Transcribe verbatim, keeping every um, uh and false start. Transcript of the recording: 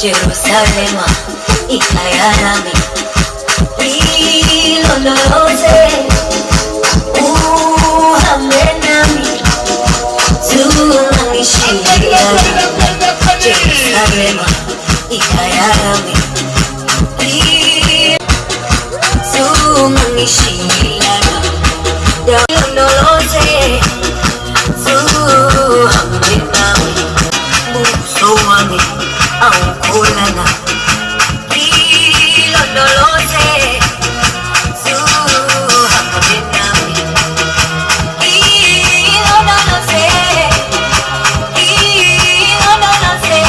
Jerusalema, ikaya nami, ilondolo se, uhambe nami, zumanga i sila nami, Jerusalema, ikaya nami, i, zumanga i sila nami, ilondolo se, zumanga i sila nami, buso wami, au kolana, ilondolo se, zumanga i sila nami, ilondolo se, ilondolo se.